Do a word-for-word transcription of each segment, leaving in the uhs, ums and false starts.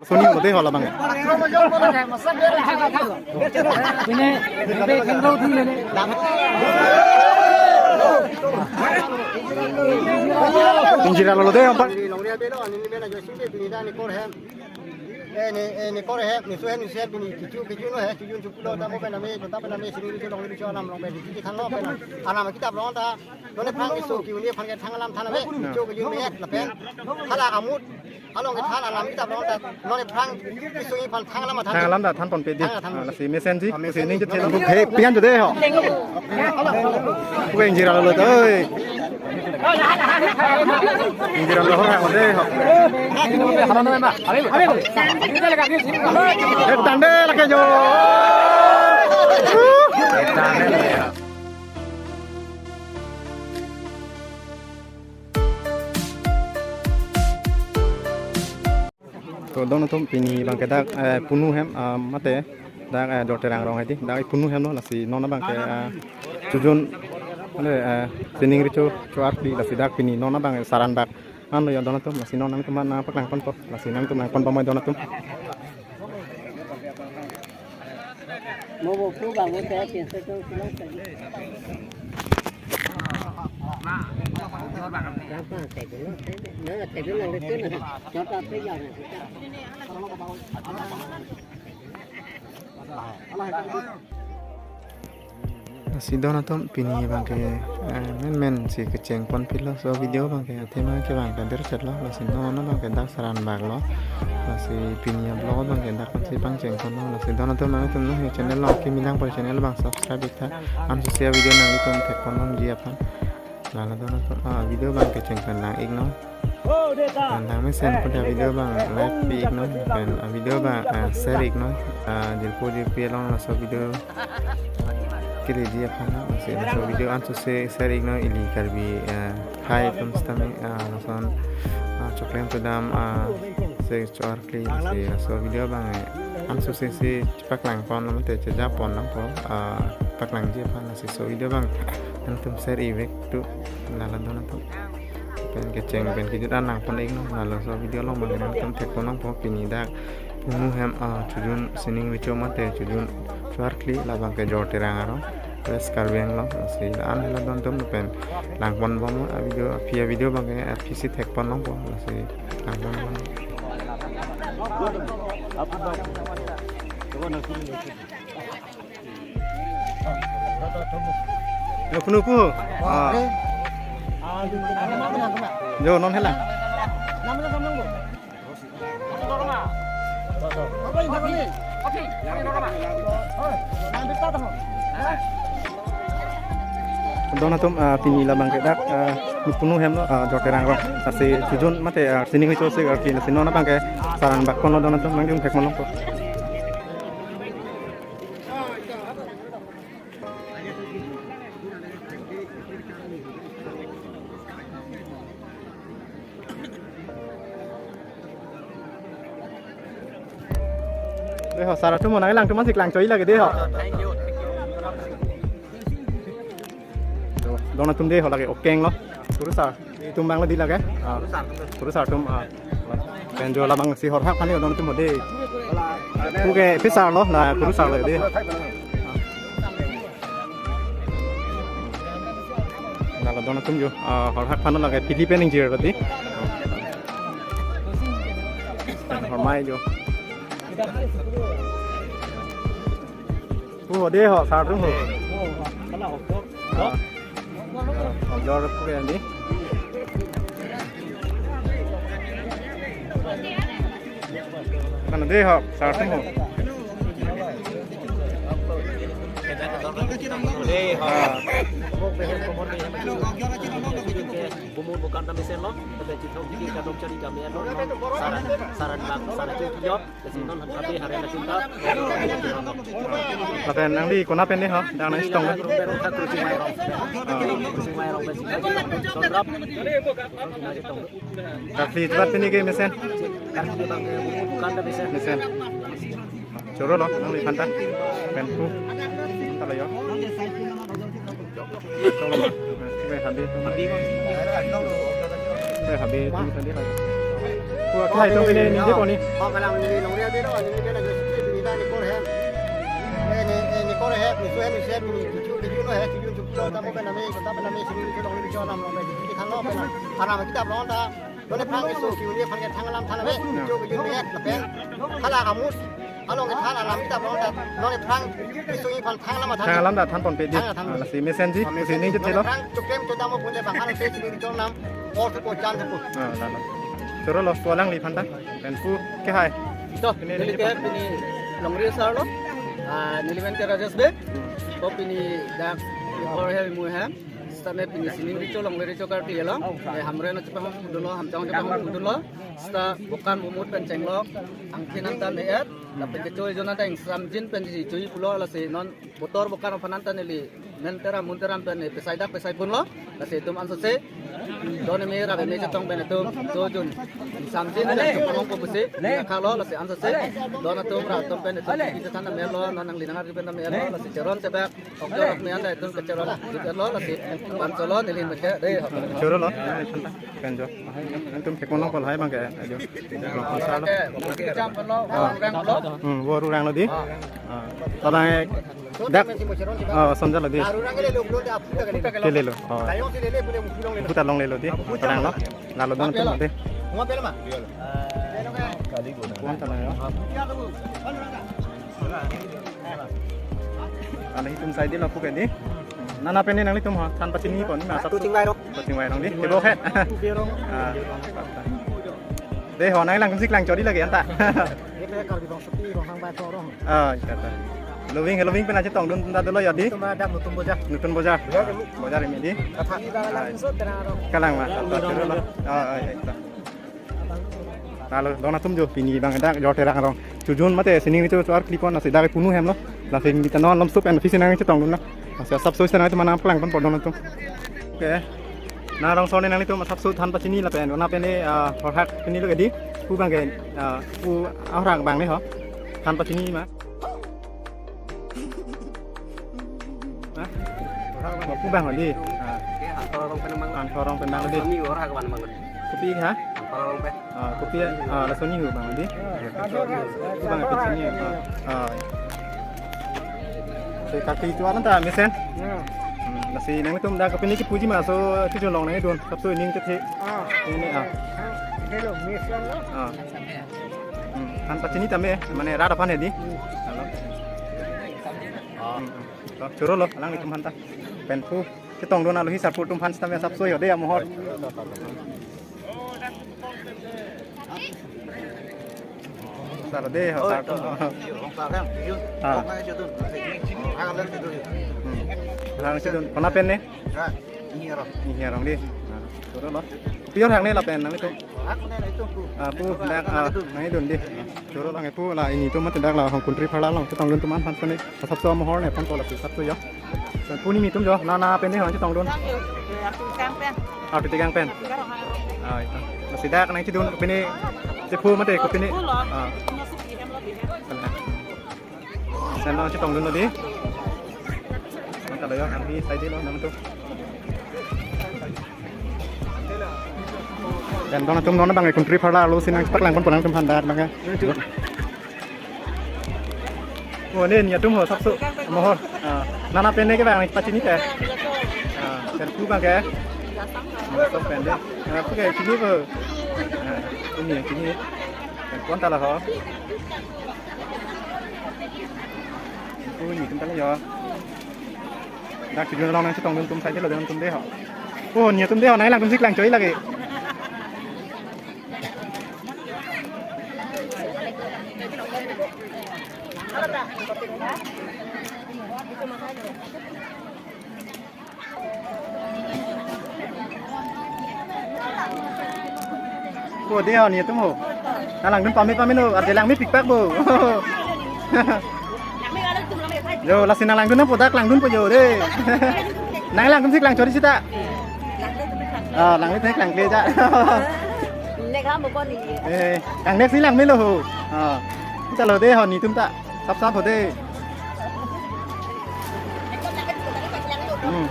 Soni mode hola bang. Pine, pine khenglo thi le ne. Ingjir lo de, ampa. Longri abelo, anini bela josi be, pini da ni kor hem. Eh, ni, eh, ni kor hem, ni su hem, ni su hem, pini kichu, kichu no he, kichu chu pulo, tamo pen ame, tamo pen ame, sini ni longri chu alam long pen, kichu than lo pen. Anam kitab long ta, nonne phrang isu ki uni phan ke thang alam than ame, kichu kichu me ek lapen. Hala amut, along ke than alam kitab long ta, nonne phrang isu ni phan thang alam than. Thang alam ta than ponpe di. Thang alam than. Ah, lasi mesenji, lasi ning je thelo. He, pian tu de ho. Ko ingjir lo de, oi. Ingjir lo ho, ho de ho. Eh, tande lake jo. To don atum, pini bang ke dak, eh, Punu hem, ah, mate dak, eh, Jorterang arong hedi, dak Punu hem lo, lasi non abang ke, eh, chojun, mane, eh, sining richo cho-arkli, lasi dak pini non abang saran bak an lo yo don atum, lasi non nangtum nangpaklang ponpo, lasi nangtum nangpon pamoi don atum. Mo bo phu bang bo te, pinso chong silong sa. Lasi don atum, pini bang ke, eh, men men si kecheng ponpilo, laso video bang ke athema ke bang ke der chet lo, lasi non abang ke dak saran bak lo, lasi pini a-vlog bang ke dak pensi pangcheng ponlo, lasi don atum nangtum no he channel lo kimi lang por channel bang subscribe ik tha, ansi a-video nanglitum thek pon nangji aphan. Lalo don atum, ah, video bang kecheng pen lang ik non. Pen lang mesen pen video bang like pi ik non. Pen, ah, video bang, ah, share ik non. Ah, jirpo jirpi along laso video keleji aphan non. Lasi laso video ansose share ik non, ili Karbi, ah, hai atum sitame, ah, lason, ah, choklem kedam, ah, se cho-arkli, lasi laso video bang, eh, ansose si paklang pon nangpo te, cheja pon nangpo, ah, paklangji aphan, lasi laso video bang nangtum share ivek tu, lalo don atum. Pen kecheng pen kejut an nangpon ik non, lalo laso video along bang nangtum thek pon nangpo, pini dak Punu hem, ah, chojun sining richo mate chojun cho-arkli, labang ke Jorterang arong, West Karbi Anglong, lasi la-an helo don atum, pen lang pon bom a-video, aphi a-video bang ke, aphi si thek pon nangpo, lasi lang pon bom. Yo, Punu pu. Ah. Yo, non helang. Don atum, ah, pini labang ke dak, ah, Punu hem lo, ah, Jorterang arong. Lasi chojun mate, ah, sining richo si, ah, ki, lasi non abang ke saran bak pon lo don atum, nangtum thek pon nangpo. De ho, sar atum nanglang atum si klang choi lake de ho. Don atum de ho lake okeng lo. Kurusar. Itum bang lo di lake. Ah. Kurusar atum, ah. Pen jo labang si horhak pani don atum ho de. Puke pisar lo, la kurusar lo de. Lalo don atum jo, ah, horhak pano lake pili pen ingjir berarti. Hormai jo. Pu ho de ho, sar atum ho. Ah. Jor pu ke andi. Kan de ho, sar atum ho. Ah. Bumur bukan kami senlo, tapi cithong tinggi kadok cari kami anu, saran, saran bak, saran cuci yo. Lapen nangli konat pen de ho, dak nangchetong de. Karbi debat pen ke mesen. Mesen. Choro lo, nangliphan ta. Pen pu. Ta lo yo. Choro lo. Pen habi. Pen habi, pen habi. Hai, tong pini ningje poni. Oh, kalang ni nongri abi lo, ni ni na just ni ni ni kor he. Eh, ni ni kor he, ni so he, ni se ni chu ni chu no he, chu chu lo ta mo pen nami, ta pen nami si ni chu nongri chu nam nongri chu thang lo pen. Anam kita lo ta. Nonke phrang keso si uni phan ke thang alam than ave. Chu chu ni he ta pen. Hala kamus. Along ke than alam kita lo ta. Nonke phrang keso ni phan thang alam than. Thang alam ta than ponpe dei. Thang alam than. Ah, lasi mesenji, si ningje thelo. Phrang chukrem chu damo pun le bang hal se si ni chu nam. Or thupo, chan thupo. Ah, lalo. Choro lo, pu alangliphan ta. Pen pu ke hai. To, pini neli ke pini longri asar lo. Ah, neli men ke Rajesh Bey. Ko pini dak or he mu he. Sitame pini sining recho longri recho karkli lo. Eh, hamren chepahom dunlo, hamchang chepahom dunlo. Sita bokan bumut pen chenglok. Angthin angtan me-et. Lapen kecho ejona ta ingsamjin pen ji chui pulo lasi non botor bokan aphan an ta neli men teram mun teram pen ne pesai dak pesai punlo. Lasi itum ansose don me rap me chetong pen itum chojun ingsamjin pen itum pangong ko pusi khalo lasi ansose don atum ra atum pen itum kita than me lo non nangli nangar pen me lo lasi cheron chebak ok jorok me an ta itum kecheron lo lasi pan cholo neli me ke dei. Choro lo. Pen jo. Antum ke kono kol hai bang ke. Jo. Lo konsar lo. Jam lo, ah, orang lo. Hmm, wo orang lo dei. Ah. Tabang dak. Oh, sonja lo dei. Kelelo. Oh. Puta longlelo dei. Orang lo. Lalo don tu dei. Kuan tanang ya. Alahitum sai dei lo pu ke dei. Nana pen ne nanglitum ha, than pachini pon ma sap. Tu chingvai rong. Tu chingvai rong dei. Tebo khet. Ah. Dei ho nanglang kum sik lang chori lagi anta. Ini pe Karbi Rongsopi, Ronghang bai to rong. Ah, kata. Loving, loving pen aja tong dun ta dolo ya dei. Itu ma dak Nutun Bojar. Nutun Bojar. Bojar ini dei. Kata. Kalang ma. Ah, ah, ah. Lalo, don atum jo, pini bang dak jor terang rong. Chojun mate sining ni chu ar clip on, lasi dak punu hem lo. Lasi kita non lom sup and fishing nang chetong dun na. Lasi sap soi nang teman amplang pon pon don atum. Okay. Na rong sone nanglitum sap soi than pachini lapen. Nana pen ne, ah, horhak pini lo ke dei. Pu bang ke, ah, pu horhak bang ne ho. Than pachini ma. Hah? Pu bang dei. Ah. Ke Hangthor arong pen mang. Hangthor arong pen mang dei. Ni horhak bang mang. Kopi ha? Hangthor arong pen. Ah, kopi, ah, laso ni hu bang dei. Pu bang ke sini. Ah. Ah. Se kaki itu alam ta mesen. Ya. Hmm, lasi nanglitum dak pini kipuji ma so chojun long nangdun. Sap soi ning chethe. Ah. Ini ah. Hello, mesen lo. Ah. Hmm, than pachini tame, mane rat aphan he dei. Hmm. Lalo. Hmm, hmm. To, choro lo, alanglitum aphan ta. Pen pu, chetong dun alohi sarpo atum aphan sitame sap soi ho dei amohor. Sar dei ho, sar. Ah. Hmm. Lang si dun, kona pen ne? Ini arong. Ini arong dei. Nah, choro lo. Pi horhak ne lapen nanglitum. Ah, pu, dak, ah, nangdun dei. Choro lang pu la ini atum mate dak la hong kuntri pharla long chetong dun atum aphan sone. Sap soi amohor ne pon ko lasi sap soi ya. Pu neli atum jo, nana pen ne hong chetong dun. Arti Tegang pen. Ah, itu. Lasi dak nang chedun pini chepu mate ko pini. Ah. Sen lo chetong dun lo dei. Mata lo yo, kami sai dei lo nang tu. Dan don atum non bang kuntri pharla lo si nangpaklang pon pon nangtum aphan dak bang ya. Oh, ne ni atum ho sap soi amohor. Ah, nana pen ne ke bang pachini te. Ah, sen pu bang ke. Sap pen dei. Ah, pu ke chini ko. Ah, ini chini. Pen ko-an ta la ho. Pu neli atum ta la yo. Dak chojun along nang chetong dun atum sai dei lo don atum dei ho. Oh, neli atum dei ho, nanglang atum sik lang choi lagi. Ko dei ho neli atum ho. Nanglang dun pame pame non, arje lang mepik pak bo. Jo, lasi nanglang dun nang pu dak lang dun po jo dei. Nanglang dun sik lang chori sita. Ah, lang dun sik lang kle ja. Next ham bo ni. Eh, kang next si lang melo ho. Ah. Chalo dei ho neli atum ta. Sap sap ho dei. Hmm.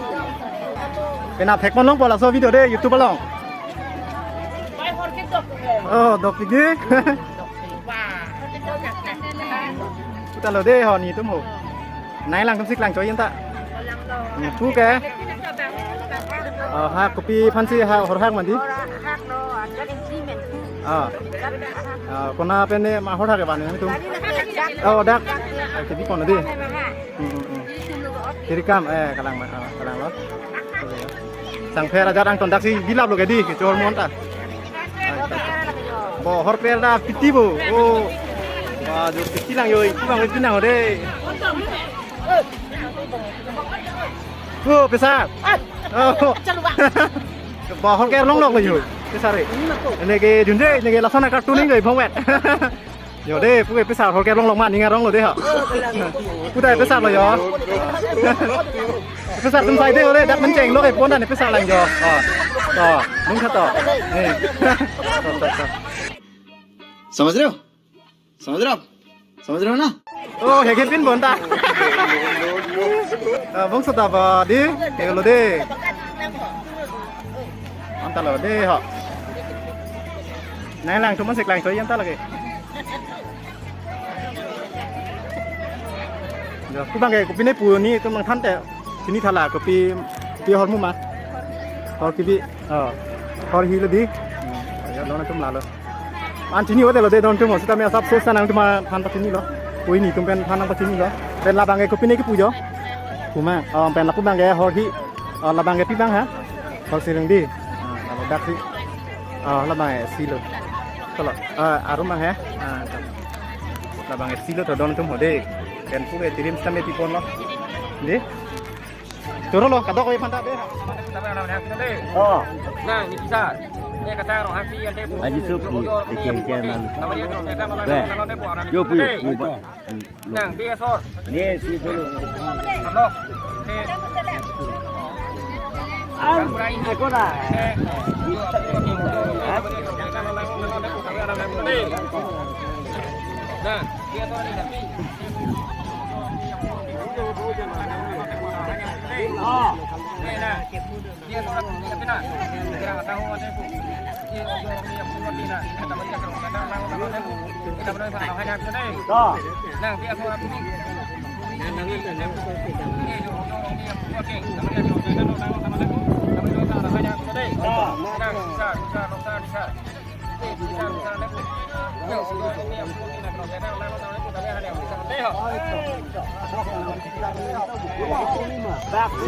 Penap thek pon long po laso video dei YouTube along. Oh, dopik di. Puta lo de ho, netum ho. Nai langtum si klang choi anta. Netum ke. Oh, ha kopi aphansi ha horhak mati. Ah. Ah, kona pen ne ma horhak ke bang netum. Oh, dak. Ah, kopi kona di. Hmm, hmm, hmm. Kiri kam, eh, kalang ma, ah, kalang lo. Sangpher ajat angton daksi bilap lo ke di, kechor mon ta. Bo horper da piti bo. Oh. Wah, jo piti lang yo, piti lang, piti lang de. Oh, pisa. Oh. Bo horker longlok lo yo. Pisa re. Neke junde, neke lason kartu ning yo, bhongwet. Yo de, puke pisa horker longlok ma, ning arong lo de ha. Puta pisa lo yo. Pisa atum sai de, ore dak mencheng lo ke pon dan pisa lang yo. Oh. Oh, nung khato. Eh. समझ रहे हो? समझ रहे हो ना? Oh, heke pin bonta. Ah, bong sota ba di, heke lo de. Anta lo de ho. Nai langtum si klang choi anta lagi. Ya, pu bang ke kopi ne pu netum nangthan te. Chini thala kopi, kopi hor mu ma. Hor kibi, oh. Hor hi lo di. Hmm, ya, lo netum lalo. An chini hote lo de don tum sita me asap sos nangtum aphan pachini lo. Oi netum pen aphan nangpachini lo. Pen labang ke kopi ne kipu jo. Pu ma, oh, pen lapu bang ke hor hi. Oh, labang ke pi bang ha. Hor sirung di. Ah, ladak si. Oh, labang ke si lo. Kalau, ah, arum bang he. Ah, labang ke si lo to don tum ho de. Pen puke tirim sita me pipon lo. Di. Choro lo, kadok ko aphan ta de. Oh. Nang, ni bisa. Ni kata orang hati yang dia. Aji sup ni, tekem tekem nang. Be. Yo pu, pu ba. Nang, dia sor. Ni si dulu. Halo. Ni. Ang, ako na. Nah, dia sor ni. Oh.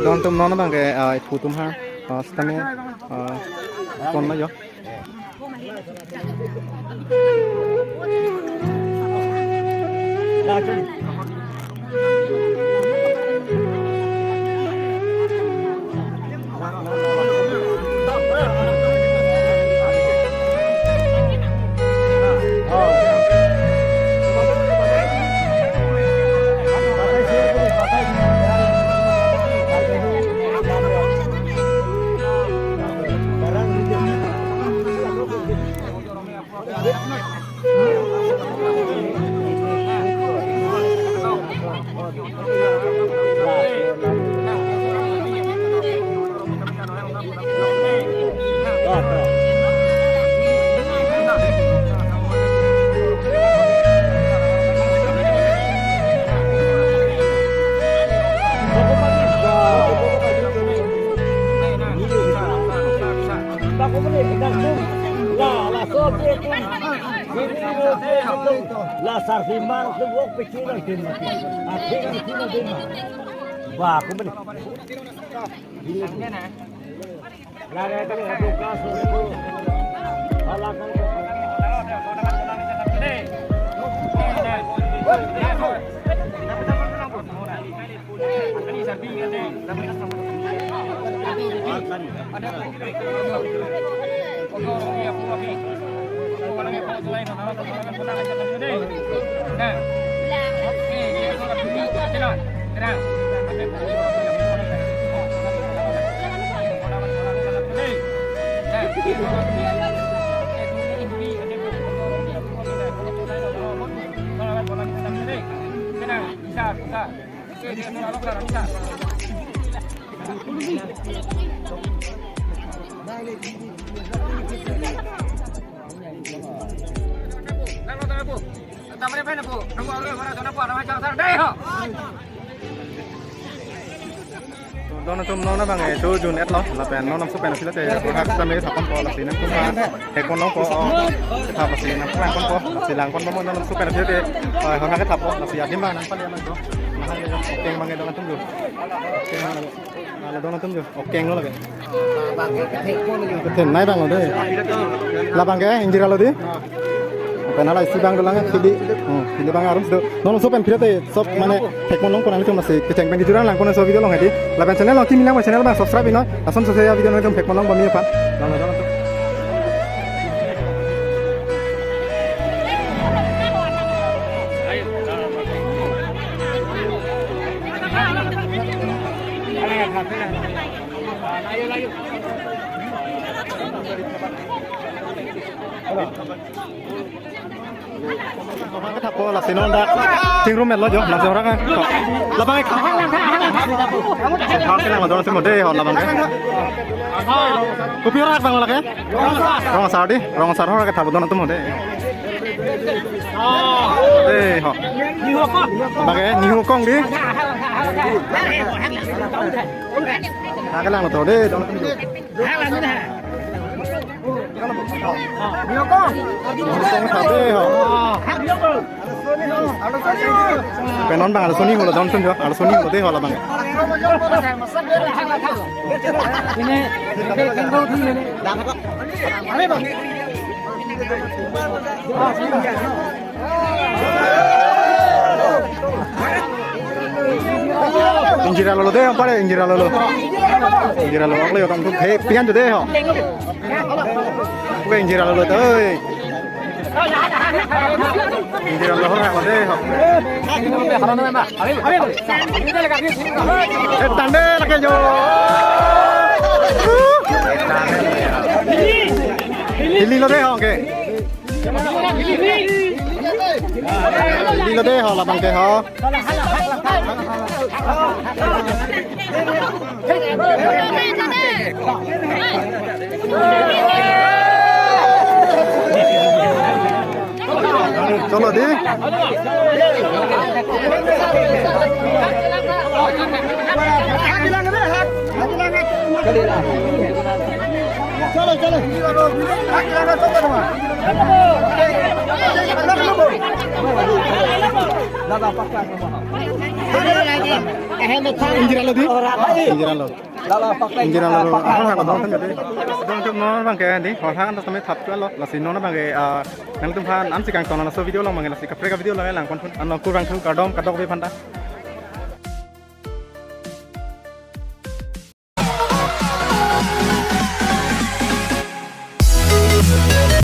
Don tum non bang ke, ah, ipu tum ha, ah, sitame, ah, pon lo yo. La sarhimar tu wok pecina tim mati. Akhirnya tim mati. Wah, aku beli. Don atum non abang eh, cho jun-et lo, lapen non atum pen aphi lote, horhak tame thap ponpo, lasi nangtum aphan thek pon longpo, oh, thap lasi nangtum lang ponpo, lasi lang ponpo, non atum pen aphi lote, oh, horhak thappo, lasi adim abang nangpale abang do, nang okeng abang eh don atum do, okeng abang, ala don atum do, okeng lo lake. Kethenei abang lo de. Labang ke ingjir alo de. Pen hala isi abang dolang phili. Hmm, phili abang arum do. Non atum pen phili te sob mane thek pon longpo nangtum, lasi kecheng pen kejut an lang pon laso video along hedi. Lapen channel along kimi lang channel abang subscribe noi. Lason sose ya video nangtum thek pon longpo mi aphan. Lang lo. Thappo lasi non dak chingrum melo jo, laso orang kan. Labang ek. Thappo ke lang don atum de ho labang ke. Kopi orang abang lake? Rong asar di, rong asar horhak thappo don atum de. Eh ho. Labang ke nihu kong di. Hak lang to de don atum. Kong thap de ho. Pen non abang arloso ni holo don atum jo, arloso ni holo de ho labang. Ini, ini kengkau di ini. Ingjir alo lo de, pare ingjir alo lo. Ingjir alo lo, ang le yotang tu, he, pian tu de ho. Oke, ingjir alo lo, oi. Ingjir alo lo, ho, de ho. Eh, tande lake jo. Hili lo de ho, oke. Hili lo de ho, labang ke ho. Cholo di. Ingjir alo di. Ingjir alo. Ingjir alo. Ahal hak abang tadi. Don atum non abang ke di. Horhak an tame thap tu alo. Lasi non abang ke, ah, nangtum aphan ansi kangton laso video along abang ke, lasi kaprek a-video along lang pon thun. Ano kurang thu kardom kadokave aphanta.